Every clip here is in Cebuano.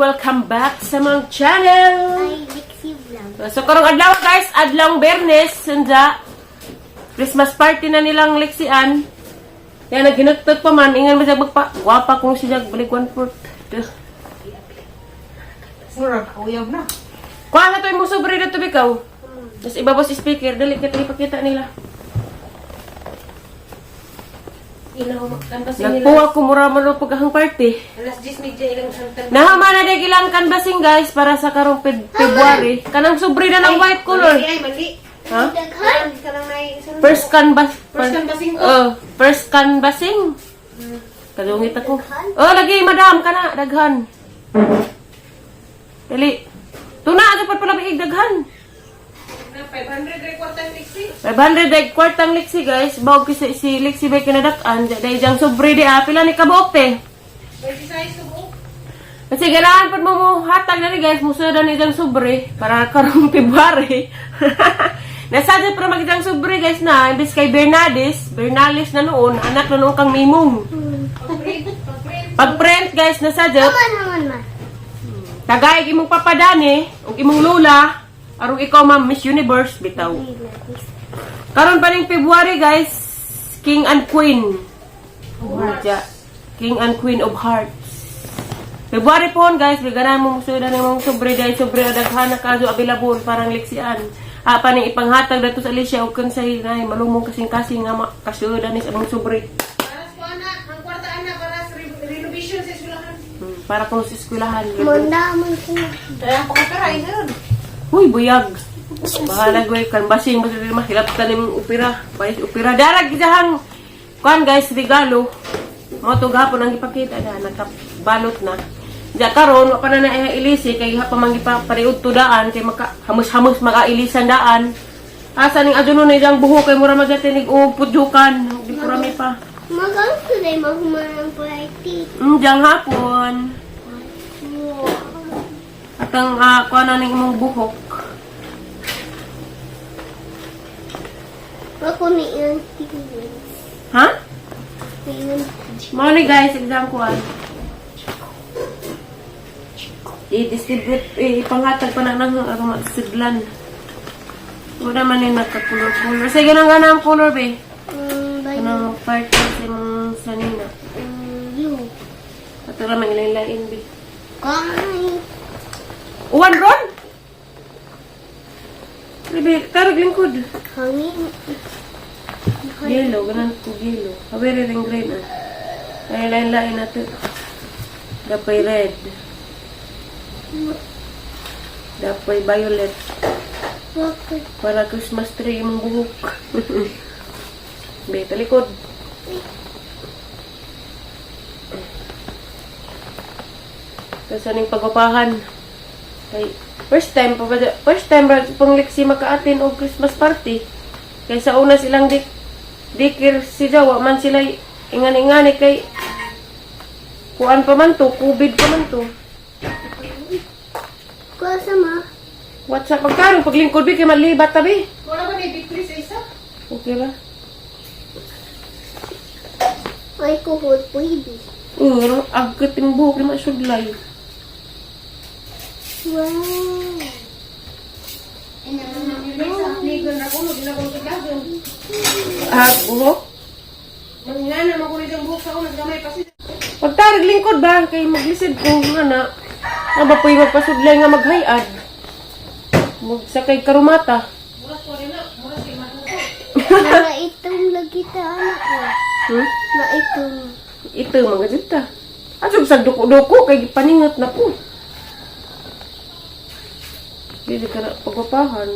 Welcome back sa mga channel. Ay, Lexi Vlog. So karong adlaw, guys, adlawng Bernes, sanja. Christmas party na nilang leksian. Yan, naghinagtag pa man, ingan mo siya magpa, gwapa kung siya balik one fourth. Duh. Murag uyab na. Kuha na to yung sobre na to, bikaw. Tapos ibabos speaker, dali kita ipakita nila. Nagpuwa ko mura man ang pagahang party. Alas 10:30 ilang santan. Nahama na din ilang canvassing, guys, para sa karong February. Kanang sobre na ng white color. Mali ay mali. Ha? Daghan. Kanang nay isa First canvas. First canvassing ko. Oh, first canvassing. Kadungit ako. Oh, lagi madam kana daghan. Dali. Tuna dapat pala biig daghan. Na 500 ray kwarta ni Lexi. 500 ay kwartang liksi, guys. Bawag kasi si liksi bay kinadak-an. Dahil diyang sobre di ah. Pila ni kabuok te. 26 tubo. Kasi ganahan pa mo mo hatag na ni, guys, musudan na ni isang sobre para karong February. Nasa para mag isang sobre, guys, na imbes kay Bernades, Bernales na noon, anak na noon kang Mimong. Pag-print, pag-print. Pag-print, guys, nasa dyan, Aman, aman, ma. tagay imong papadani ug imong lola, arong ikaw, ma'am, Miss Universe bitaw. Karon pa ning February, guys, King and Queen. Diya. King and Queen of Hearts. February po, guys, bigana mo musudan ng mga sobre dahil sobre ang daghan na kaso available parang leksian. Ah, paning ipanghatag dato sa Alicia ug kang sa hinay malumong kasing-kasing nga kasudan ni sa among sobre. Para sa ana, ang kwarta ana para sa renovation sa eskwelahan. Para kung sa eskwelahan. Munda man ko. Kaya ang pakapera ay ngayon. Uy, buyag. Bahala ko kan basing basta di mahilap tanim opera. Pais opera darag gidahang kuan, guys, regalo. Mo to gahapon ang gipakita na nakabalot na. Diya karon wa pa na na ilisi kay ha pa man gipapariud to daan kay maka hamos-hamos makailisan daan. Asa ning adyo na iyang buhok kay mura magatinig og pudyokan, di purami pa. Magang today mahuman ang party. Diyang hapon. Wow. At ang kuan na ning imong buhok. Ako ni ilang tingin. Ha? Ni ilang Mao ni, guys, exam ko ah. I-distribute, ipanghatag pa na ng arong siglan. Wala man yung nagka-color-color. Sige nang gana ang color, be. Ba Kanang part sa imong sanina. Blue. Ato ra man ilain-lain, be. Kay. Uwan ron! Be, tarag lingkod. Hangin. Yellow, ganan ko yellow. Habi rin green ah. Ay, lain-lain natin. Dapay red. Dapay violet. Bakit? Para Christmas tree imong buhok. Be, talikod. Kasi ning pagpapahan. Kay first time pa ba, first time ba pang liksi makaatin og Christmas party. Kay sa una silang dik dikir si Jawa man sila ingan-ingani kay kuan pa man to, COVID pa man to. Kuha sama. What's up? Pagkaroon, paglingkod bi kay malibat tabi. Wala ba ni victory sa isa? Okay ba? Ay, kuhod pwede. Oo, agkat yung buhok ni Masudlay. Wow. Nigon ako, magina ko sa dagon. Ah, buhok? Mangina man ko ni buhok sa una gamay pa siya. Pagtarag lingkod ba, kay maglisid ko nga na, nga ba po'y magpasudlay nga maghayad? Magsakay karumata. Mura ko rin na, mura kay matuto. Mga itong lagi ta anak ko. Na itong. Ito, mga dito. Asog sa duko-duko, kay paningot na po. Dili ka na pagpapahan.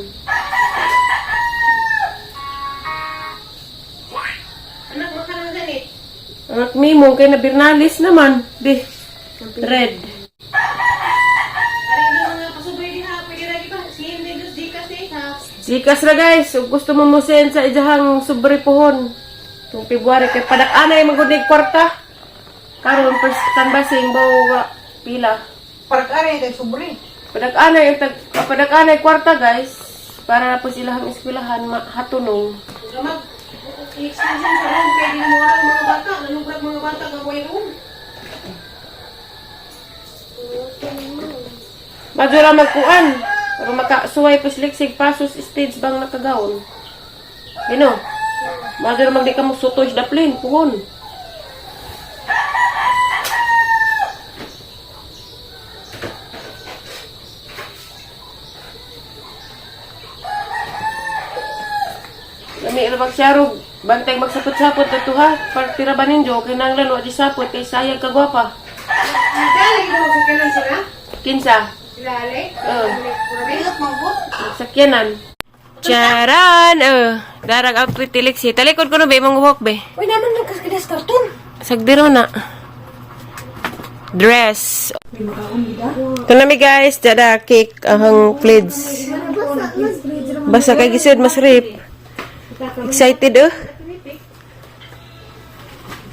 Anak makanang ganit. Anak mimo, kay na Bernales naman. Di, red. Ari hindi mga pasubre diha, pwede ra kita. Same din dus di kasi ha. Gcash ra, guys, ug gusto mo mo send sa ijahang sobre pohon. Tung February kay padak-anay magud ni kwarta. Karon first canvassing bawo wa pila. Parang ari kay sobre. Padak-anay tag padak-anay kwarta, guys, para na po sila ang eskwelahan mahatunong. Gamag extension sa room kay di mo ang mga bata, nanugrag mga bata gaway room. Madura magkuan. Pero makasuway po sliksig pasos stage bang nakagaon. Gino. Madura magdi ka mo sutoy sa daplin, puhon. Lami ra magsyarog, bantay magsapot-sapot na ha. Partira ba ninyo kinahanglan wa di sapot kay sayang ka gwapa. Dali mo sa kanan sila. Kinsa? Sila Ale. Oh. Pilot mangkot. Sakyanan. Charan! Darag outfit ti Lexi. Talikod ko no be, imong buhok be. Uy, naman nagkaskidas karton. Sagdiro na. Dress. Ito na mi guys, dada cake ahang plates. Basta kay gisud mas rip. Excited eh.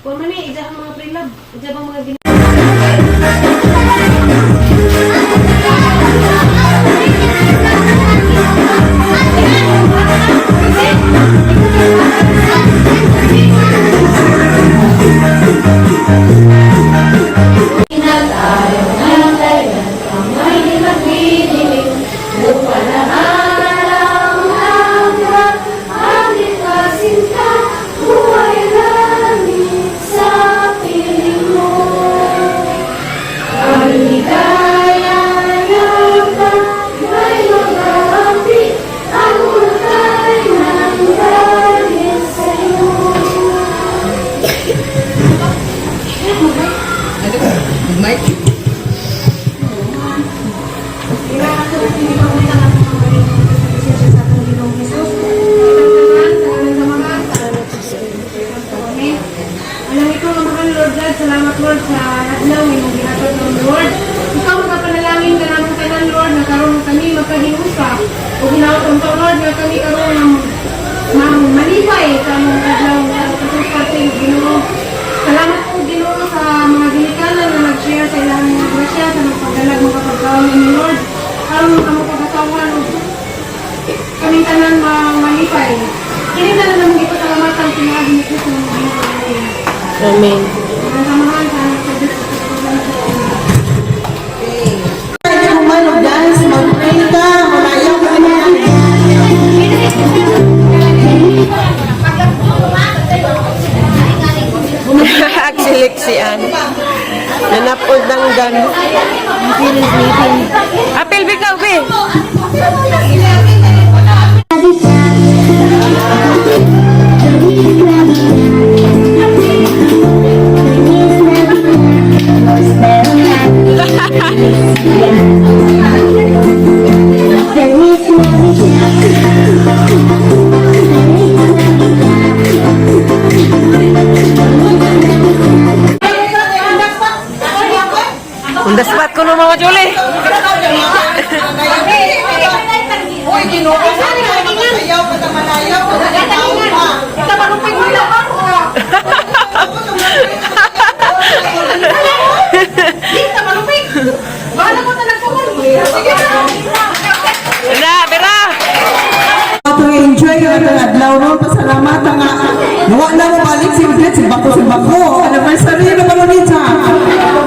Kuha man eh, ija ang mga pre-love. Ija bang mga gin- Alam ikaw ang mahal, Lord God. Salamat, Lord, sa adlaw imong gihatag ng Lord. Ikaw magapanalangin ka namong tanan, Lord, na karon kami magkahiusa. O ginaot unta, Lord, nga kami karon ang malipay sa among adlaw nga kasupad sa iyong Ginoo. Salamat po, Ginoo, sa mga ginikanan na nag-share sa ilang mga grasya sa mga pagdalag mga pagkaon ni Lord. Aron among pag-asawa ug kaming tanan malipay. Kini tanan namong gipasalamatan pinaagi ni Kristo ng Ginoo. Amen. Amen. Ang samahan sa anak sa Diyos at sa Diyos. Pwede mo man mag-dance, mag-pray ka, manayaw ka na. Si Lexi an. Nanapod ng dan. Apil bikaw be. Feliz Navidad. On the spot ko no mga chuli. Uy, ginoo sa manayaw ka na manayaw ka na pa. Bira, bira. Atong enjoy ang atong adlaw no, pasalamat nga. Nawa na mo balik simple si bako. Anniversary na karon ni cha.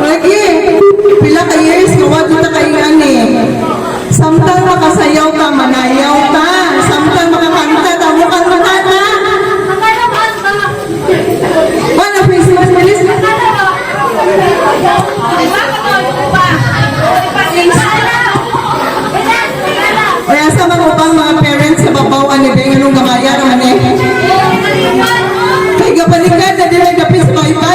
Lagi pila ka years nga wa jud ta kay ani. Samtang makasayaw ka, manayaw ka. Samtang makakanta ka, mukhang makanta. Wala Christmas bilis. Oy, asa man upang mga parents sa babaw ani be nganong gamaya naman eh. Kay gabalikan na dili dapit sa mga.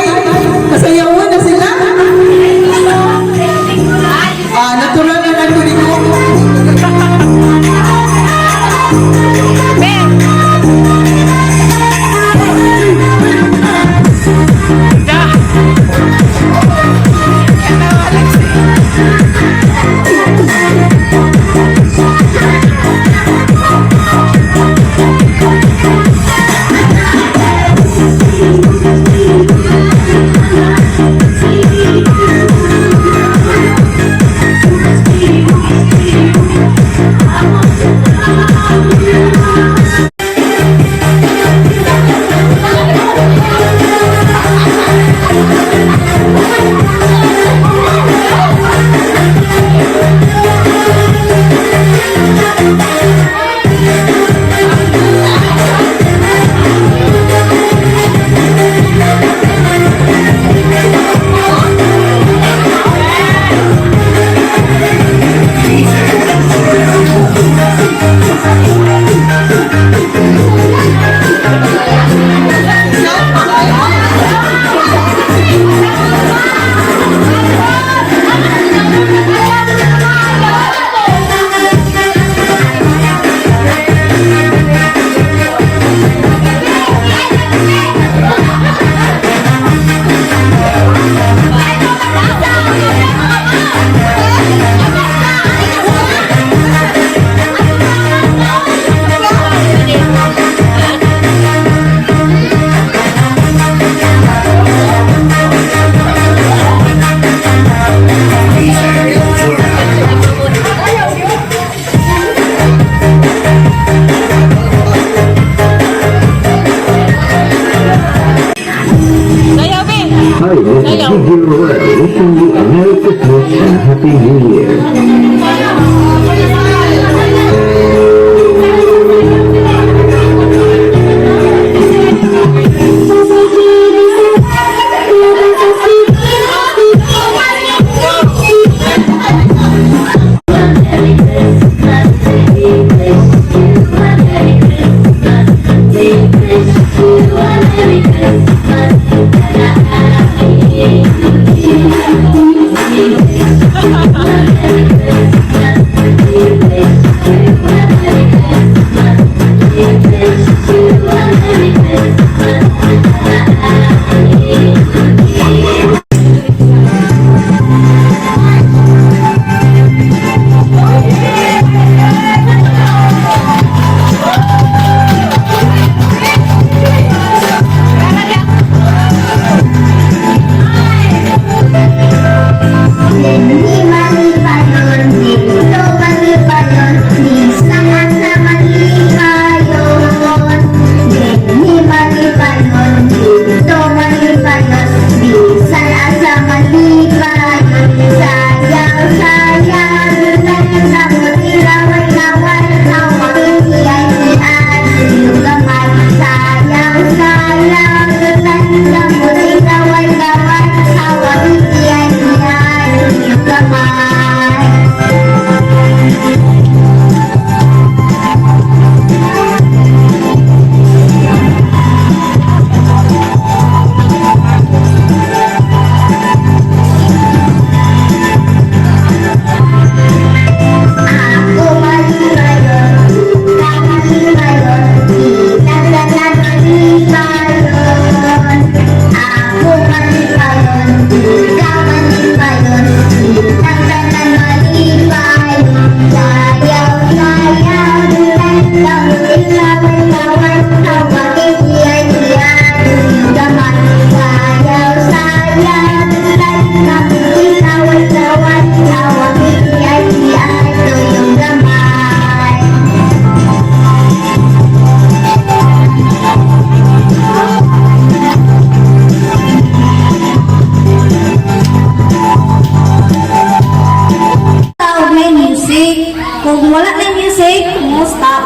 Ug wala na yung music, mo stop.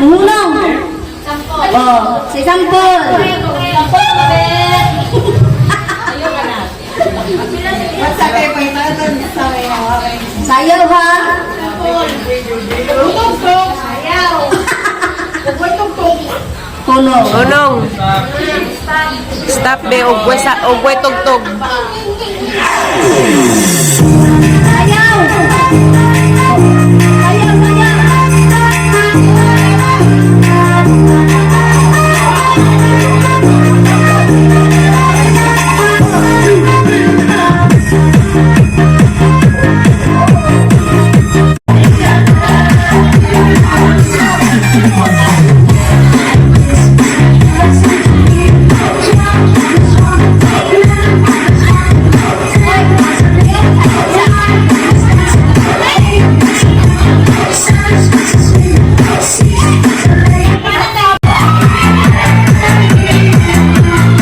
Muhunong. Oh, sa example. Sayaw ha. Tulog. Unong. Stop be og sa og way tugtog. Sayaw! Sayaw, sayaw!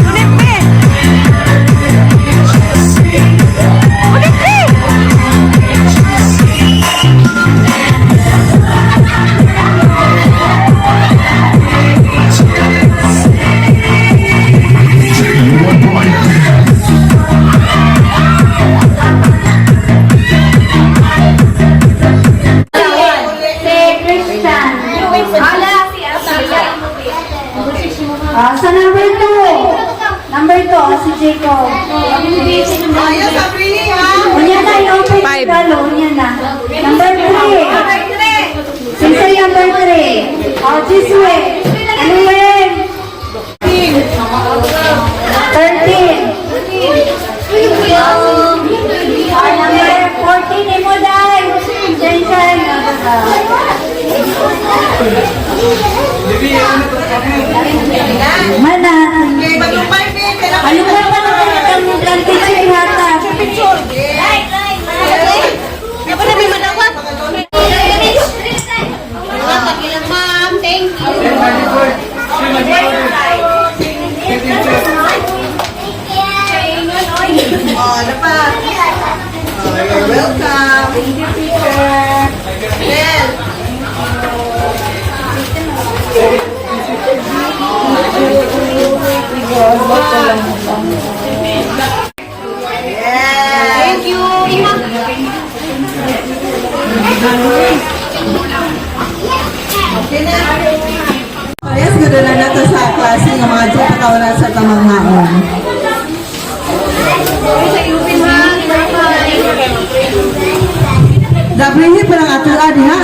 Unip be. Unip be. Si Christian. Ala. Ah, sa number 2. Number 2, si Jacob. Ayos, Aprili, ha? Unya na, i-open Five. yung unya na. Number 3. Sino yung number 3? Oh, Jiswe. Ano yun? 13. Ah, number 14, imo dai. Chen Chen. Mana. Okay, maglupay, be. Kailangan Ano ba pa ang ang teacher ihata? Oh, ano pa? Oh, you're welcome. Thank you, teacher. Bel. Yes. Thank you. Okay na. Parehas gud na nato sa klase nga mga joke patawaran sa tamang haon. Labrihi pa lang ato diha.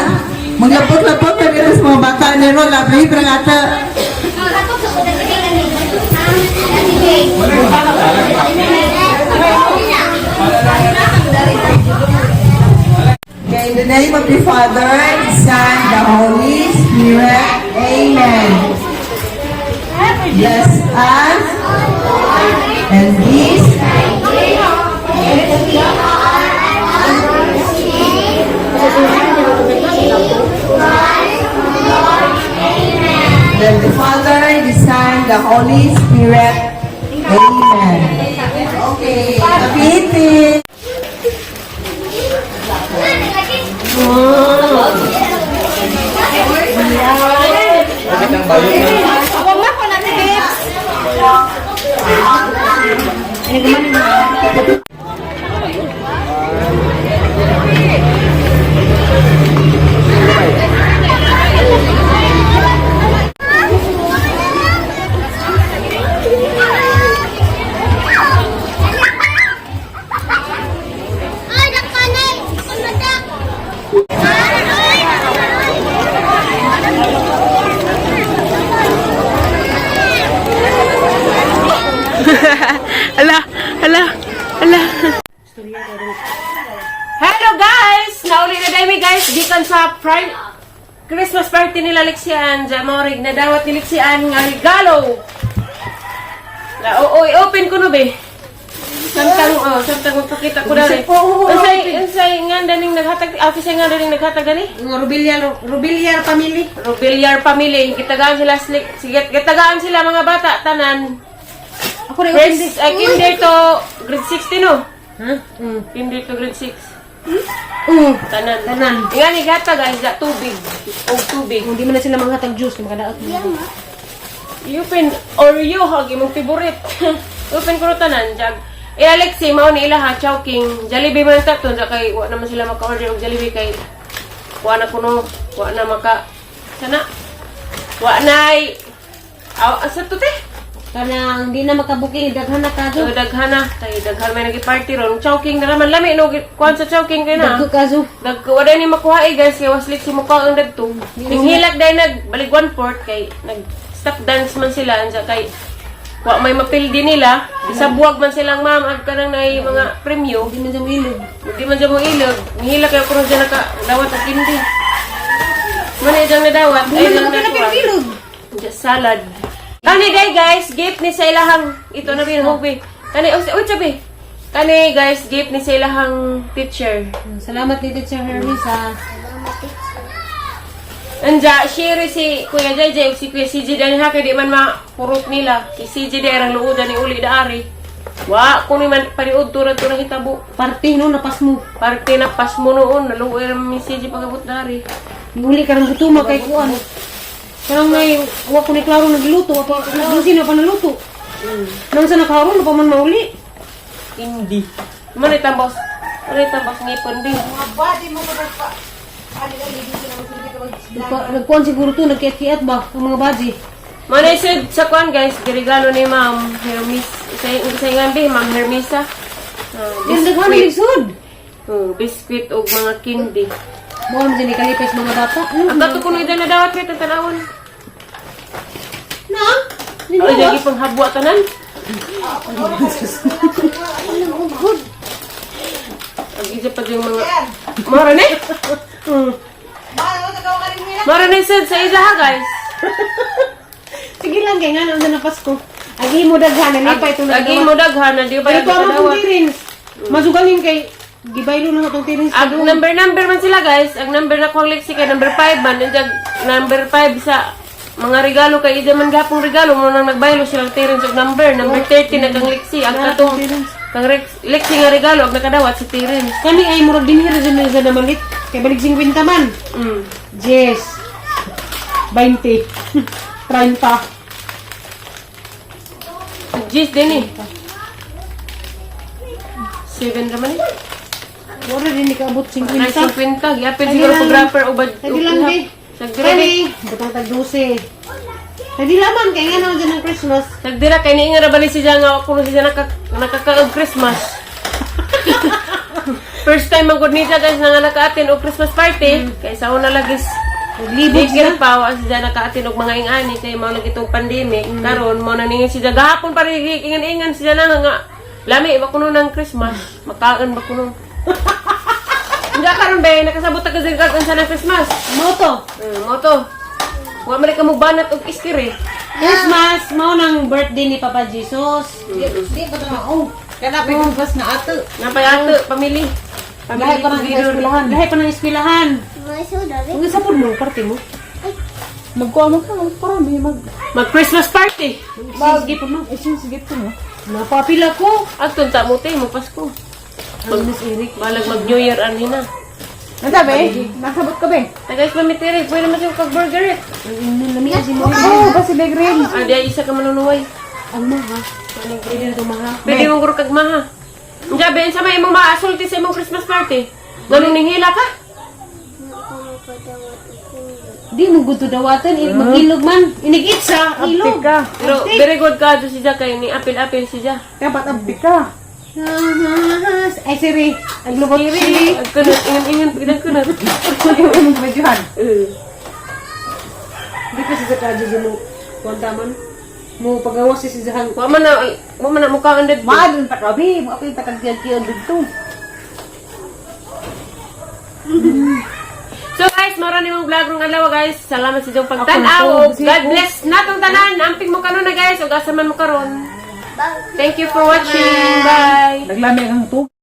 Maglapot-lapot na dito sa mga bata nero, labrihi pa lang ato. Okay, in the name of the Father, the Son, the Holy Spirit. Amen. Bless us and these Then the Father, the Son, the Holy Spirit. Amen. Okay. Happy eating. Ay, nakanay! Kumadak! Ala, ala, ala. Hello guys! Nauli na dami guys gikan sa prime Christmas party nila Lixian. Jamorig na dawat ni Lixian nga regalo. Na oo, open ko no be. Samtang oh, samtang magpakita ko dali. Unsay unsay nga daning naghatag office nga daning naghatag dali? Rubilyar, Rubilyar family. Robiliar family, gitagaan sila sige, gitagaan sila mga bata tanan. Ako rin Grade, ay, kinder to grade 6 no? Ha? Kinder to grade 6. Tanan. Tanan. Nga ni gata guys, da tubig. Og tubig. Kung di man na sila manghatag juice, makadaot mo. Open Oreo hag imong favorite. Open ko na tanan jag. Eh Alexi mao ni ila ha Chowking. Jollibee man ta to kay wa naman sila maka-order og Jollibee kay wa na kuno, wa na maka sana. Wa na ay aw asa to te? Kanang di na makabuking, daghan na kazo. So daghan na kay daghan may nagi-party ron. Chowking na naman lami no kuan sa Chowking kay na. Dagko kazo. Dag wala ni makuha eh guys kay waslik si mukha ang dagto. Ning hilak dai nag balig one fourth kay nag stop dance man sila anja kay wa may mapildi nila. Sa buwag man silang ma'am ag kanang nay mga premyo. Di man sa ilog. Di man dyan mo ilog. Nihilak kay kuno dyan naka dawat ang kindi. Man ay dyan nadawat. Di Ay man lang na nakuha. ilog. Diyan, salad. Kani day guys, gift ni sa ilahang ito na rin hubi. Kani oh, oh sabi. Kani guys, gift ni sa ilahang teacher. Salamat ni Teacher Hermes ha. Anja, share si Kuya JJ ug si Kuya CJ dani ha kay di man mapurot nila. Si CJ di arang luodan ni uli daari. Wa kuno man paniud tura tura hitabo. Parte no, napas mo. Parte na pas mo noon, naluoy ra mi CJ pagabot dari. Uli karang gutuma kay kuan. Kanang may wa ko ni klaro nagluto, wa pa naglusi na pa naluto. Nang sa nakaron pa man mauli. Hindi. Man ay tambos. Man ay tambos ngipon di. Nagkuan siguro to, nagkiat-kiat ba ang mga baji. Man ay sad sa kuan guys, giregalo ni Ma'am Hermes. Sa sa ingan bi Ma'am Hermesa. Ah, Yung daghan biscuit. lisod. Oh, biscuit og mga candy. Mao man dyan kalipay sa mga bata. Ano? Ang kato kuno ida na dawat kay tanawon. Na? Ay, lagi pang habwa tanan. Ang isa pa yung mga... Mara ni? Mara ni sad sa isa ha, guys. Sige lang kay nga na Pasko. Agi mo daghan nalipay itong Agi mo daghan, na di pa Pero yung ito ang dawat. tirins. Masugalin kay gibaylo na itong tirins. Ang number number man sila guys. Ang number na kong lexi kay number 5 man. Nandiyan number 5 sa mga regalo kay ida man gapong regalo mo nang nagbaylo silang Terence og number number 30 na kang lexi ang katong kang lexi nga regalo ang nakadawat si Terence. Kani ay murag dinhi ra dyan na namalit. Kay balik 50 man. Yes. 20. 30. Gis din eh. 7 raman eh. Wala din nikaabot 50. Ay, 50. Giapil Ay, siguro lang. pag wrapper o bad. Pwede lang, be. Sagdira Kani, butang tag 12. Pwede laman kay nga naman dyan ng Christmas. Sagdira kay niinga ra bali siya nga ako siya nakakaog Christmas. First time man gud ni siya guys nga naka-attend og Christmas party kay sa una lagi Naglibog siya siya. pa wa siya naka-attend og mga ingani kay mao lagi tong pandemic. Karon mao na ningon siya gahapon pa rin ingan-ingan siya na nga lami ba kuno ng Christmas makaon ba kuno. Hindi karon be nakasabot ta kasi kag unsa ng Christmas. Moto. Mo to. Wa man ka mo banat og iskire. Christmas, mao nang birthday ni Papa Jesus. Di ba ito oh. Kana pa yung bus na ato. Napay ato pamili. Lahi pa ng eskwelahan. Lahi pa ng eskwelahan. May soda rin. Ang isa po mo, parte mo. Magkuha mo ka, parami mag Mag Christmas party. Mag sige po mo. Sige po mo. Napapila ko. Agtun ta mo te mo Pasko. Ang Miss Eric. Balag mag New Year anhi na. Nasa be? Nasabot ka be? Ta guys pamitiri, pwede man siya kag burger eh. Ang ingon lami si mo. Oh, ba si Begrin? Ah, di ay isa ka manunuway. Ang maha. Pwede na ito maha. Pwede mong guro kag maha. Unsa be unsa may imong maasulti sa imong Christmas party? Nganong ninghila ka? Ako makadawat ako. Di mo good to dawatan. Mag-ilog man. Inigit sa ilog. ka. Pero very good ka do siya kay ni apil-apil siya. Dapat abdi ka. Ay, siri. Ang lubot siri. Ag kunot ingon-ingon pagdan kunot. Yung medyohan. Di pa siya sa kadyo mo. Kuwanta man. Mo pagawas siya sa hang. Wa man na mukha ang dad. Maadun pa ka be, mo apil ta kag kiyan didto. So guys, mara ni mong vlog rong adlaw guys. Salamat sa inyong pagtan-aw. God bless natong tanan. Amping mo kanon na guys ug asa man mo karon. Thank you for watching. Bye. Naglami ang tubig.